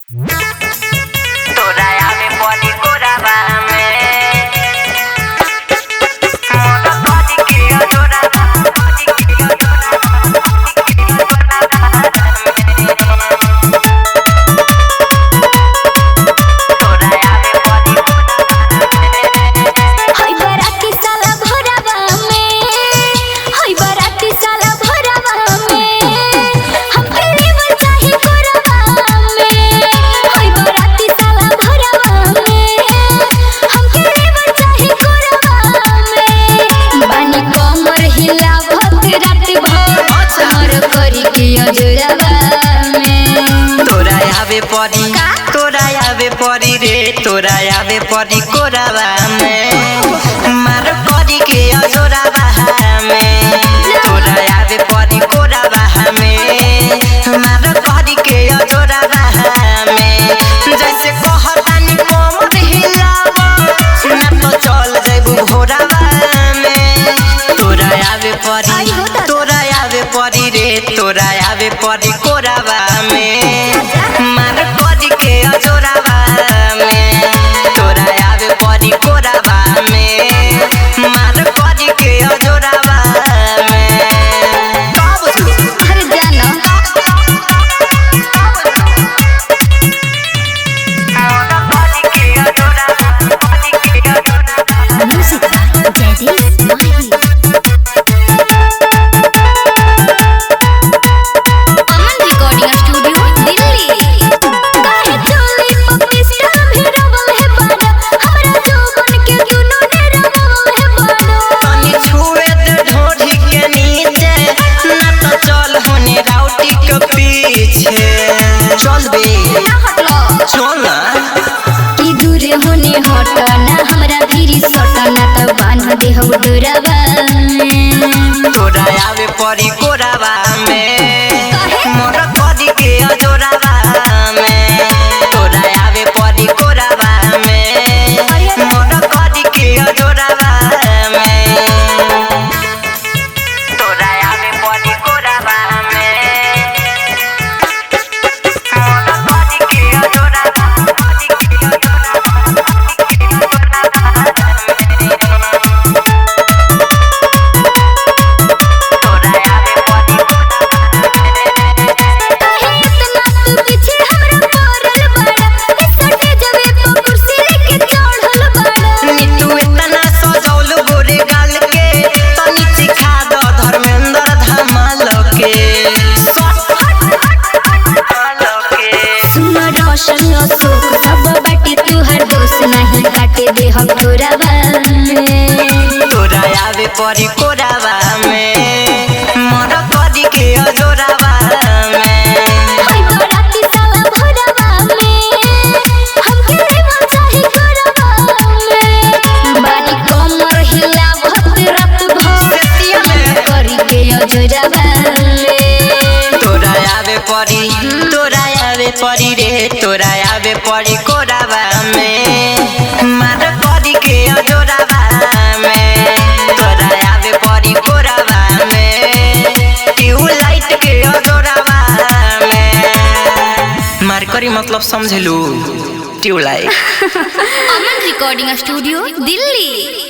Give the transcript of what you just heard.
तोरा आवे पड़ी कोराबा में मोर करी के अजोराबा तोरा आवे पड़ी हई बराती साला भोरावा में, हई बराती साला भोरावा में, हमके लेवल चाही कोरावा में। हई बराती साला भोरावा में, हमके लेवल चाही कोरावा में। बानी कमर हिलावत रात भर, मोर करी के अजोरावा में। तोरा आवे पड़ी, तोरा आवे पड़ी रे, तोरा आवे पड़ी कोराबा में मार करी के अजोराबा में। तोरा आवे पड़ी कोराबा में मार करी के अजोराबा में। जैसे कहतानी कमर हिलावा ना तो चल जइबू भोराबा में। तोरा आवे पड़ी, तोरा आवे पड़ी रे, तोरा आवे पड़ी कोराबा में मार करी के अजोराबा में। तोरा आवे पड़ी कोराबा में मार करी के अजोराबा में। का बुझलू? अरे जाना। Music by Jaideep Mahi. Aman recording studio Delhi. काहे चोली पप्पी स्टार भी रवल है बानो, हमरा जोबन के दुनो ने रवल है बानो। तनी छुए दे ढोढ़ी के नीचे ना तो चल होने राउटी के पीछे। चल बे। ना हटलो। चल ना। की दूर होने हटना, हमरा भीरी सटना त बांध देहु डोरावा में। तोरा आवे पड़ी कोराबा में काहे? मोर करी के अजोराबा में। तोरा आवे पड़ी कोराबा में मोर करी के अजोराबा में। तोरा आवे पड़ी कोराबा में मोर करी के अजोराबा। तोरा आवे पड़ी काहे इतना तू पीछे हमरा पड़ल बाड़ा, सटे जबे पर कुर्सी लेके चढ़ल बाड़ा। नीतू इतना सजौल गोरे गाल के तनी चिखा द धर्मेंद्र धमाल के। सुन रोशन अशोक सब बाटे तुहर दोष, नहीं काटे दे हम तोरावा में। तोरा आवे पड़ी कोराबा में मोर करी के अजोराबा में। हई बराती साला भोरावा में, हमके लेवल चाही कोरावा में। बानी कमर हिलावत रात भर, करी के अजोरावा में। तोरा आवे पड़ी, तोरा आवे पड़ी रे, तोरा आवे पड़ी कोराबा में मार करी के अजोराबा में। तोरा आवे पड़ी कोराबा में ट्यूबलाइट के अजोराबा में मार करी मतलब समझलू tubelight. Aman recording studio Delhi.